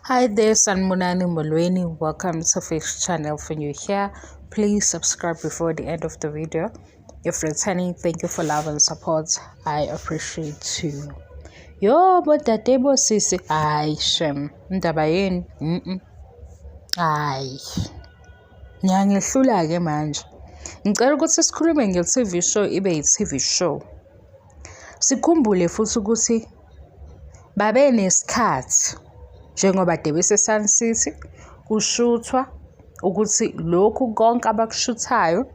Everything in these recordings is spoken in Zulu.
Hi there, Sanibonani Molweni. Welcome to Fish Channel. If you're here, please subscribe before the end of the video. If returning, thank you for love and support. I appreciate you. Yo, bodade bosisi. Hayi shem, indaba yenu. Hayi. Niyangehlula-ke manje. Ngicela ukuthi sikhulume nge-TV show ibe yi-TV show. Sikhumbule futhi ukuthi babenesikhathi njengoba de bese-Sun City kushuthwa ukuthi lokhu konke abakushuthayo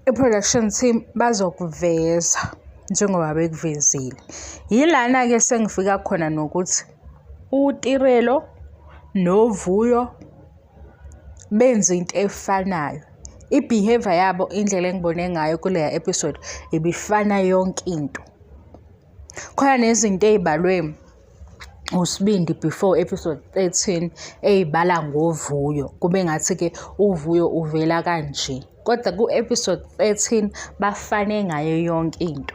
i-production team bazokuveza njengoba bekuvezile. Yilana-ke sengifika khona nokuthi uTirelo noVuyo benza into efanayo. I-behaviour yabo indlela engibone ngayo kuleya episode ibifana yonke into. Khona nezinto ey'balwe uSibindi before episode 13 ey'bala ngoVuyo, kube ngathi-ke uVuyo uvela kanje. Kodwa ku-episode 13 bafane ngayo yonke into.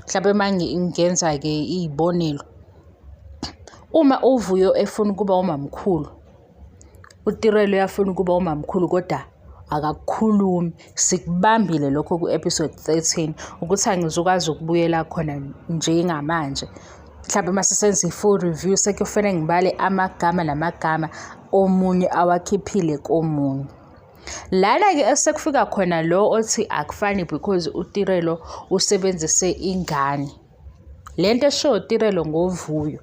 Mhlampe uma ngenza-ke iy'bonelo, uma uVuyo efuna ukuba umamkhulu, uTirelo uyafuna ukuba umamkhulu kodwa akakukhulumi. Sikubambile lokho ku-episode 13 ukuthi angizukwazi ukubuyela khona njengamanje. Mhlampe uma sesenza i-full review sekuyofanele ngibale amagama namagama omunye awakhiphile komunye. Lana-ke esekufika khona lo othi akufani because uTirelo usebenzise ingane. Le nto eshiwo uTirelo ngoVuyo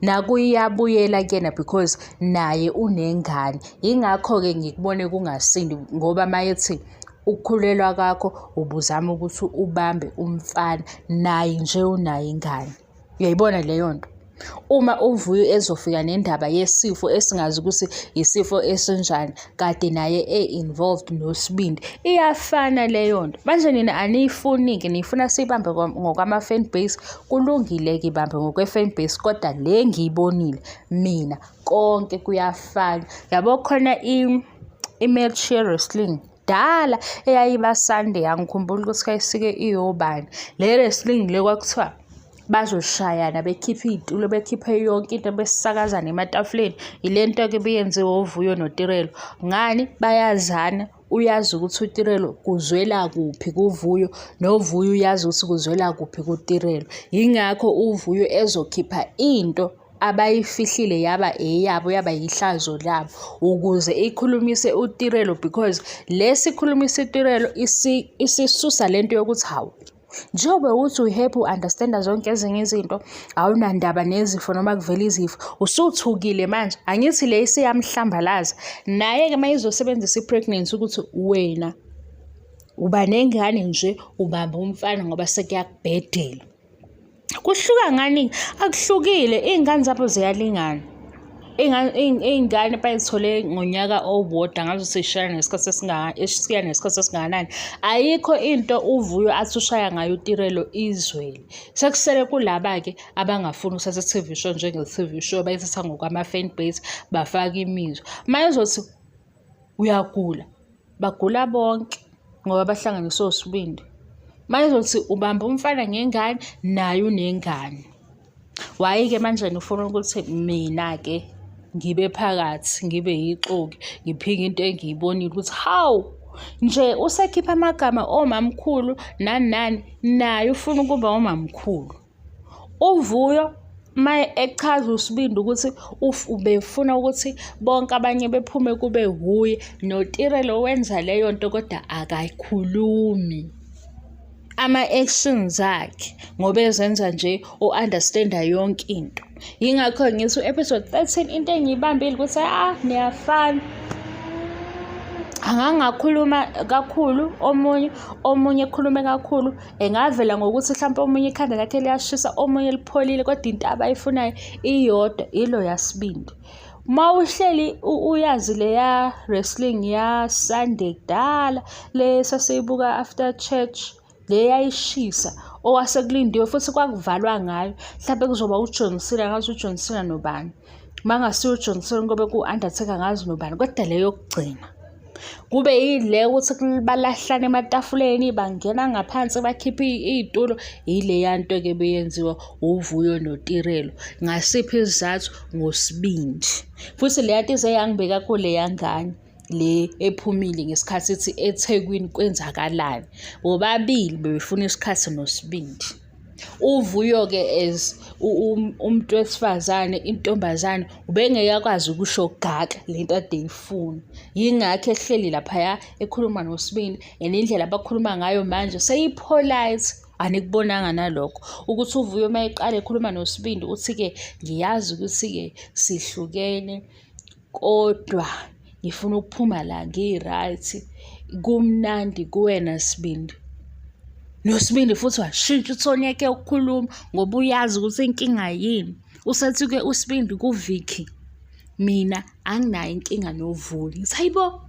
nakuye iyabuyela kuyena because naye unengane. Yingakho-ke ngikubone kungasindi ngoba mayethi ukukhulelwa kwakho ubuzama ukuthi ubambe umfana, naye nje unayo ingane. Uyayibona leyo nto? Uma uVuyo ezofika nendaba yesifo esingazi ukuthi isifo esinjani, kade naye e-involved noSibindi, iyafana leyo nto. Manje nina aniyifuni-ke, nifuna siyibambe ngokwama-fan base. Kulungile-ke ibambe ngokwe-fan base, kodwa le engiyibonile mina konke kuyafana. Yabo khona i-match ye-wrestling kudala eyayiba Sunday, angikhumbuli ukuthi yayisuke iyobani. Le wrestling le kwakuthiwa bazoshayana bekhiphe iy'tulo, bekhiphe yonke into besakazane ematafuleni. Ile nto-ke ebiyenziwa oVuyo noTirelo. Ngani? Bayazana, uyazi ukuthi uTirelo kuzwela kuphi kuVuyo, noVuyo uyazi ukuthi kuzwela kuphi kuTirelo. Yingakho uVuyo ezokhipha into abayifihlile yaba eyabo, yaba yihlazo labo, ukuze ikhulumise uTirelo because le sikhulumisa uTirelo isisusa lento yokuthi hawu, njengoba uthi u-happy u-understand-a zonke ezinye izinto, awunandaba nezifo noma kuvela izifo, usuthukile manje. Angithi le isiyamhlambalaza. Naye-ke uma izosebenzisa i-pregnancy ukuthi wena uba nengane nje ubamba umfana ngoba sekuyakubhedela. Kuhluka ngani? Akuhlukile, iy'ngane zabo ziyalingana. Iy'ngane bay'thole ngonyaka owodwa ngazi ukuthi zishayana ngesikhathi esiyana ngesikhathi esingakanani. Ayikho into uVuyo athi ushaya ngayo uTirelo izwele. Sekusele kulaba-ke abangafuni ukuthatha i-T_V show njenge-T_V show, bayithatha ngokwama-fan base, bafake imizwa. Uma ezothi uyagula, bagula bonke ngoba bahlanganiswe uSibindi. Uma ezothi ubamba umfana ngengane, naye unengane. Why-ke manje nifuna ukuthi mina-ke ngibe phakathi, ngibe yixoki, ngiphike into engiyibonile ukuthi hawu, nje usekhipha amagama omamkhulu nani nani, naye ufuna ukuba umamkhulu. UVuyo uma echaza uSibindi ukuthi ubefuna ukuthi bonke abanye bephume kube wuye, noTirelo wenza leyo nto kodwa akayikhulumi. Ama-actions akhe ngoba ezenza nje u-understand-a yonke into. Yingakho ngithi u-episode 13 into engiyibambile ukuthi ah niyafana. Angangakhuluma kakhulu omunye, omunye ekhulume kakhulu, engavela ngokuthi hlampe omunye ikhanda lakhe liyashisa, omunye lipholile, kodwa into abayifunayo iyodwa, ilo yaSibindi. Uma uhleli uyazi leya wrestling ya-Sunday kudala, le esasiyibuka after church, le yayishisa okwase kulindiwe futhi kwakuvalwa ngayo. Mhlampe kuzoba uJohn Cena, angazi uJohn Cena nobani. Uma kungasiye uJohn Cena kobe ku-Undertaker angazi nobani, kodwa le yokugcina. Kube yile ukuthi balahlane ematafuleni, bangena ngaphansi bakhiphe iy'tulo, ileya nto-ke ebiyenziwa uVuyo noTirelo. Ngasiphi isizathu? Ngosibindi. Futhi leya nto ize yangibeka kuleya ngane le ephumile ngesikhathi ithi eThekwini kwenzakalani. Bobabili bebefuna isikhathi noSibindi. UVuyo-ke as umuntu wesifazane, intombazane, ubengeke akwazi ukusho gaka le nto ade eyifuna. Yingakho ehleli laphaya ekhuluma noSibindi and indlela abakhuluma ngayo manje seyi-polite. Anikubonanga nalokho ukuthi uVuyo uma eqala ekhuluma noSibindi uthi-ke ngiyazi ukuthi-ke sihlukene kodwa ngifuna ukuphuma la ngi-right, kumnandi kuwena Sibindi. NoSibindi futhi washintsha ithoni yakhe yokukhuluma ngoba uyazi ukuthi inkinga yini. Usethi-ke uSibindi kuVicky, mina anginayo inkinga noVuyo. Ngithi hayi bo,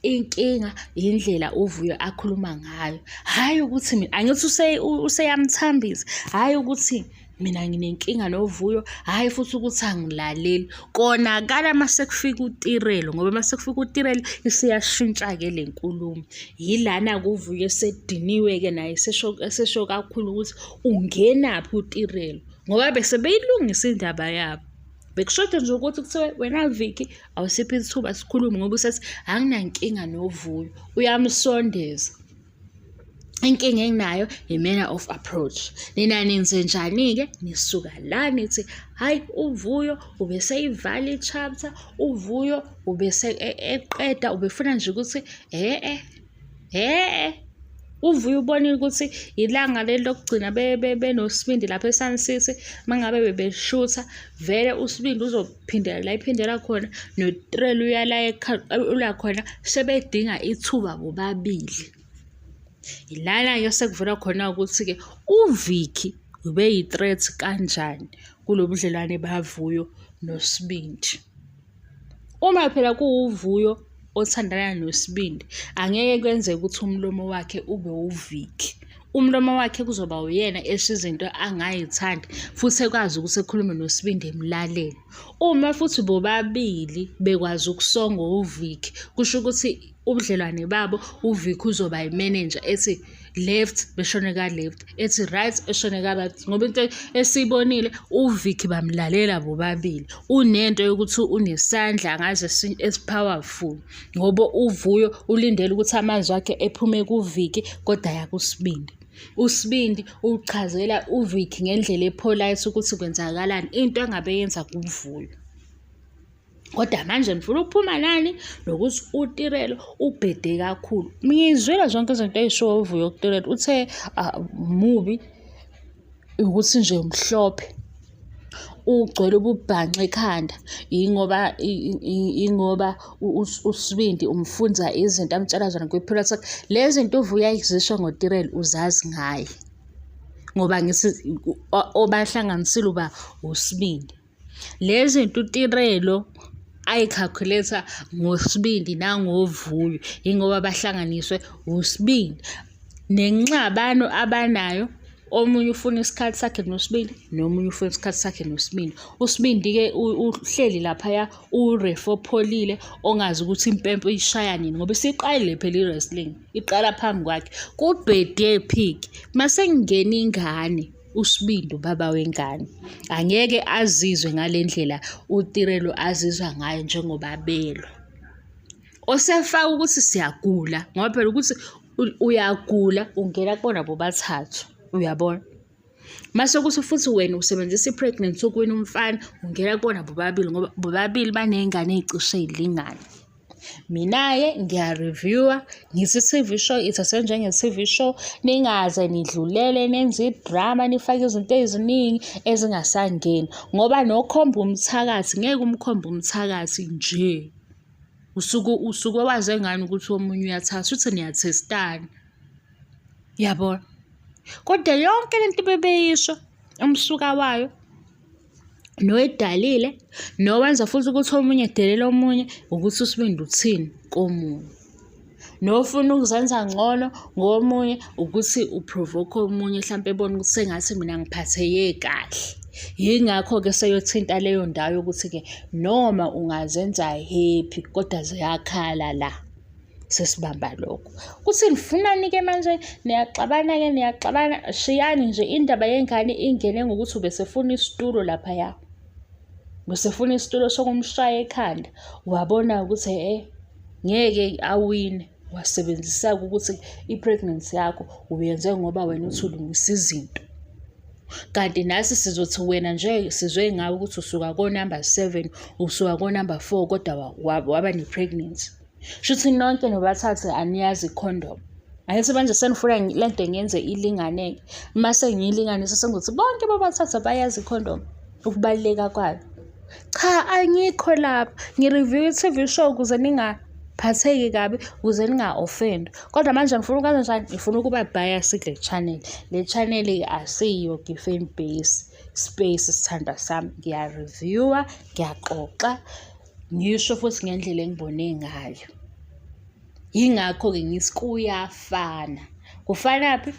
inkinga indlela uVuyo akhuluma ngayo, hhayi ukuthi mina angithi useyamthambisa, hhayi ukuthi mina nginenkinga noVuyo, hhayi futhi ukuthi angilaleli. Konakala uma sekufika uTirelo ngoba uma sekufika uTirelo isiyashintsha-ke le nkulumo. Yilana-ke uVuyo esediniwe-ke naye esesho esesho kakhulu ukuthi ungenaphi uTirelo ngoba bese beyilungisa indaba yabo. Bekushoda nje ukuthi kuthiwe wena Vicky awusiphi ithuba sikhulume ngoba usethi anginankinga noVuyo, uyamsondeza. Inkinga enginayo i-manner of approach. Nina nenzenjani-ke? Nisuka la nithi hhayi uVuyo ubeseyivala i-chapter, uVuyo ubese eqeda ubefuna nje ukuthi e-e, e-e. UVuyo ubonile ukuthi ilanga leli lokugcina benoSibindi lapha e-Sun City, uma ngabe bebeshutha vele uSibindi uzophindela la ephindela khona noTirelo uya la ula khona, sebedinga ithuba bobabili. Ilana-ke sekuvela khona ukuthi-ke uVicky ubeyi-threat kanjani kulo budlelwane baVuyo noSibindi. Uma phela kuwuVuyo othandana noSibindi, angeke kwenzeke ukuthi umlomo wakhe ube uVicky. Umlomo wakhe kuzoba uyena esho izinto angay'thandi futhi ekwazi ukuthi ekhulume noSibindi emlalele. Uma futhi bobabili bekwazi ukusonga uVicky, kusho ukuthi ubudlelwane babo uVicky uzoba yimenenja ethi left beshone ka-left, ethi right eshone ka-right ngoba into esiyibonile uVicky bamlalela bobabili. Unento yokuthi unesandla angazi esi-powerful ngoba uVuyo ulindele ukuthi amazwi akhe ephume kuVicky kodwa aya kuSibindi. USibindi uchazela uVicky ngendlela e-polite ukuthi kwenzakalani into angabe eyenza kuVuyo. Kodwa manje ngifuna ukuphuma nani nokuthi uTirelo ubhede kakhulu. Ngiyizwile zonke izinto ey'shiwo uVuyo kuTirelo. Uthe ah, mubi ukuthi nje mhlophe ugcwele ububhanxa ekhanda yingoba yingoba uSibindi umfunza izinto amtshela zona kwi-pillow talk. Lezi zinto uVuyo ayizisho ngoTirelo uzazi ngaye ngoba ngithi obahlanganisile uba uSibindi. Lezi zinto uTirelo ayi-calculate-a ngoSibindi nangoVuyo, yingoba bahlanganiswe uSibindi. Nenxabano abanayo, omunye ufuna isikhathi sakhe noSibindi, nomunye ufuna isikhathi sakhe noSibindi. USibindi-ke uhleli laphaya urefi opholile ongazi ukuthi impempe uyishaya nini ngoba isiqalile phela i-wrestling, iqala phambi kwakhe. Kubhede phi-ke? Mase kungena ingane. uSibindi ubaba wengane. Angeke azizwe ngale ndlela uTirelo azizwa ngayo njengoba belwa. Osefaka ukuthi siyagula ngoba phela ukuthi uyagula ungena kubona bobathathu, uyabona? Mase kuthi futhi wena usebenzisa i-pregnancy ukuwina umfana, ungena kubona bobabili ngoba bobabili baney'ngane ey'cishe y'lingane. Mina-ke ngiya-review-a ngithi i-T_V show ithathwe njenge-T_V show, ningaze nidlulele nenze idrama nifake izinto eziningi ezingasangeni ngoba nokhomba umthakathi ngeke umkhombe umthakathi nje. Usuke usuke waze ngani ukuthi omunye uyathatha shuthi niyathestana, yabona. Kodwa yonke le nto bebeyisho umsuka wayo noyidalile nowenza futhi ukuthi omunye edelele omunye ukuthi uSibindi uthini komunye. Nofuna ukuzenza ngcono ngomunye ukuthi u-provoke omunye hlampe ebone ukuthi sengathi mina ngiphatheke kahle. Yingakho-ke seyothinta leyo ndawo yokuthi-ke noma ungazenza happy kodwa ziyakhala la. Sesibamba lokho. Kuthi nifunani-ke manje niyaxabana-ke niyaxabana shiyani nje indaba yengane ingene ngokuthi ubesefuna isitulo laphaya. Ubesefuna isitulo sokumshaya ekhanda. Wabona ukuthi ngeke awine. Wasebenzisa-ke ukuthi i-pregnancy yakho uyenze ngoba wena uthi ulungisa izinto. Kanti nathi sizothi wena nje sizwe ngawe ukuthi usuka konamba 7 usuka konamba 4 kodwa waba ne-pregnancy. Shuthi nonke nobathathe aniyazi i-condom. Angithi manje senifuna le nto ngiyenze ilinganeke. Uma sengiyilinganisa sengizothi bonke bobathathe bayazi i-condom ukubaluleka kwayo. Cha angikho lapho. Ngi-review i-T_V show ukuze ningaphatheki kabi, ukuze ninga-offend. Kodwa manje ngifuna ukwenza njani? Ngifuna ukuba bias kule channel. Le channel-ke asiyo i-fan base space sithandwa sami. Ngiya-review-a, ngiyaxoxa. Ngisho futhi ngendlela engibone ngayo. Yingakho-ke ngithi kuyafana. Kufanaphi?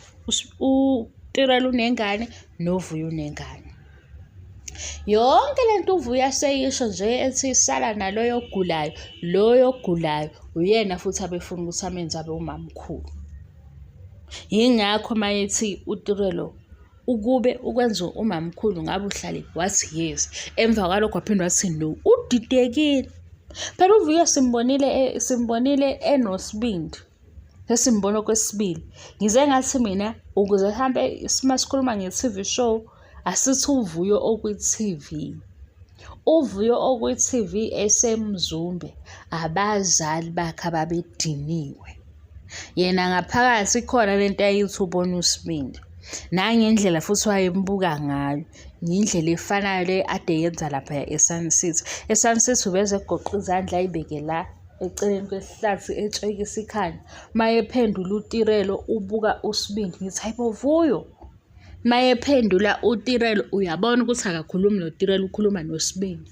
UTirelo unengane noVuyo unengane. Yonke le nto uVuyo aseyisho nje ethi sala naloyo ogulayo, loyo ogulayo uyena futhi abefuna ukuthi amenze abe umamkhulu. Yingakho uma ethi uTirelo Ukube ukwenza umamkhulu ngabe uhlale wathi yes. Emva kwalokho waphinde wathi no. Udidekile. Phela uVuyo simbonile e, simbonile enosibindi. Sesimbona okwesibili. Ngize ngathi mina ukuze hambe uma sikhuluma nge-TV show asithi uVuyo okwi-TV. Uvuyo okwi-TV eseMzumbe abazali bakhe ababediniwe. Yena ngaphakathi ikhona lento ayithi ubona uSibindi. Nangendlela futhi wayembuka ngayo, ngendlela efanayo le ade yenza laphaya eSun City. ESun City ubeze egoqa izandla ayibeke la eceleni kwesihlathi etshekisa ikhanda. Mayephendula uTirelo ubuka uSibindi ngithi hayi bo Vuyo. Mayephendula uTirelo uyabona ukuthi akakhulumi noTirelo ukhuluma noSibindi.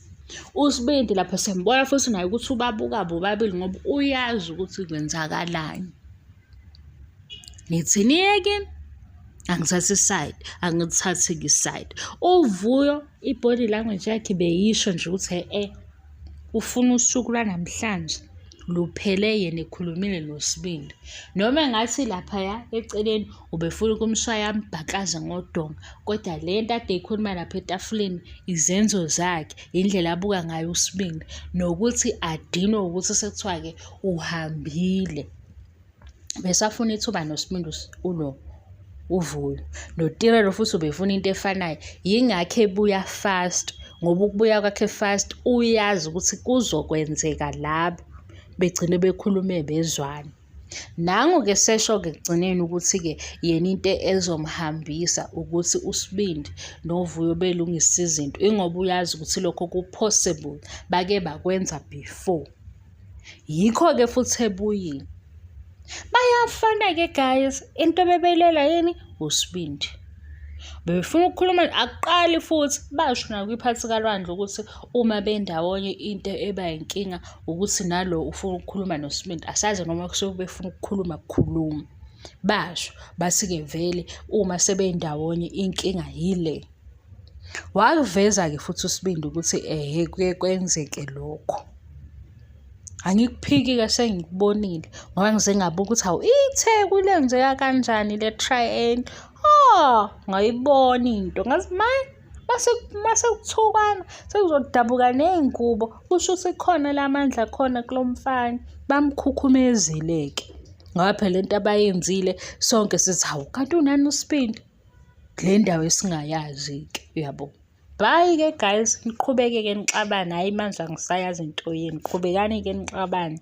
USibindi lapho sembona futhi naye ukuthi ubabuka bobabili ngoba uyazi ukuthi kwenzakalani. Nithini-ke kimi? Angithathi isayidi, angithathi-ke isayidi. UVuyo i-body language yakhe beyisho nje ukuthi e-e ufuna usuku lwanamhlanje luphele yena ekhulumile noSibindi. Noma engathi laphaya eceleni ubefuna ukumshaya ambhaklaze ngodonga, kodwa le nto ade eyikhuluma lapha etafuleni izenzo zakhe, indlela abuka ngayo uSibindi nokuthi adinwe ukuthi sekuthiwa-ke uhambile. Besafuna ithuba noSibindi ulo uVuyo. NoTirelo futhi ubefuna into efanayo. Yingakho ebuya fast ngoba ukubuya kwakhe fast uyazi ukuthi kuzokwenzeka labo begcine bekhulume bezwana. Nangu-ke sesho-ke ekugcineni ukuthi-ke yena into ezomhambisa ukuthi uSibindi noVuyo belungise izinto ingoba uyazi ukuthi lokho ku-possible bake bakwenza before. Yikho-ke futhi ebuyile. Bayafana-ke guys, into ebebeyilwela yini? Usibindi. Bebefuna ukukhuluma akuqali futhi basho nakwiphathi kaLwandle ukuthi uma bendawonye into eba yinkinga ukuthi nalo ufuna ukukhuluma noSibindi. Asazi noma kusuke befuna ukukhuluma kukhuluma. Basho bathi-ke vele uma sebendawonye inkinga yile. Wakuveza-ke futhi uSibindi ukuthi ehhe kuye kwenzeke lokho. Angikuphiki-ke sengikubonile ngoba ngize ngabuka ukuthi hawu iTheku lenzeka kanjani le triangle. Oh, ngayibona into ngathi maye mase mase kuthukwana sekuzodabuka ney'ngubo kusho ukuthi khona la mandla khona kulo mfana bamkhukhumezile-ke ngoba phela into abayenzile sonke sithi hawu kanti unani uSibindi le ndawo esingayazi-ke uyabo. Bye-ke guys, niqhubeke-ke nixabane, hhayi manje angisayazi into yenu. Qhubekani-ke nixabane.